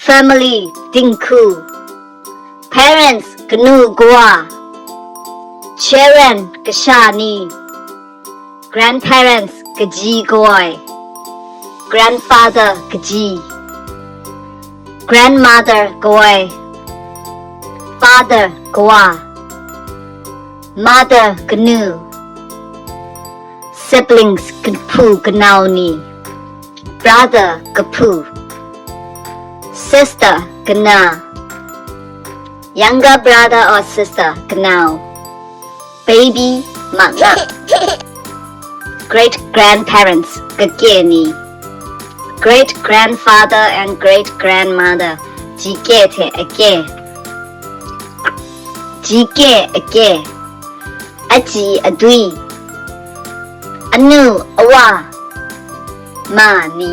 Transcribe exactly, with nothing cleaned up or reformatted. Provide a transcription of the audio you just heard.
Family, dinghku. Parents, kanu kawa. Children, kasha ni. Grandparents, kaji kawoi. Grandfather, kaji. Grandmother, kawoi. Father, kawa. Mother, kanu. Siblings, kahpu kanau ni. Brother, kahpu. Sister, kana. Younger brother or sister, kanau. Baby, makna. Great grandparents, kake ni. Great grandfather and great grandmother, jike hte ake. Jike ake. Aji adwi. Anu awa, ma ni.